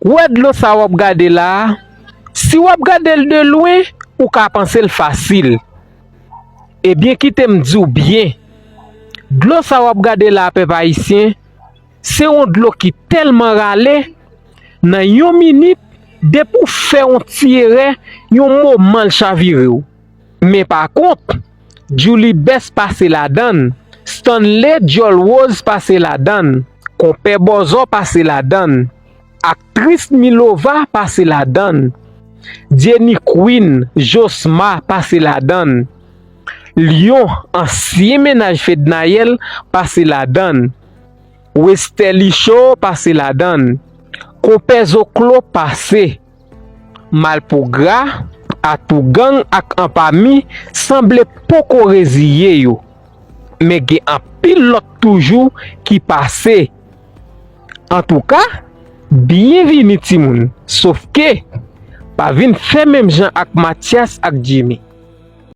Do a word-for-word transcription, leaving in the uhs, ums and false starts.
Ou wè dlo sa w ap gade la a? Si w ap gade l de lwen, ou ka panse l fasil. Ebyen, kite m di w byen, dlo sa w ap gade la a, pèp ayisyen, se yon dlo ki tèlman rale, nan yon minit, depi w fè yon ti erè, yon moman l chavire w. Men pa kont, Djouly Bèst pase ladan l, Stanley Djòl Woz pase ladan l, Konpè Bòzò pase ladan l, aktris Milova pase ladan l, Jenny Queen, Josma pase ladan l, Lyon, ansyen mennaj Fednaelle, pase ladan l, Westerlie Shaw pase ladan l, Konpè Zoklo pase. Malpougra, Atougang ak Anpami sanble poko reziye yo. Men gen anpil lòt toujou ki pase. Antouka, byenvini timoun, sof ke pa vin fè menm jan ak Mathias ak Jimmy.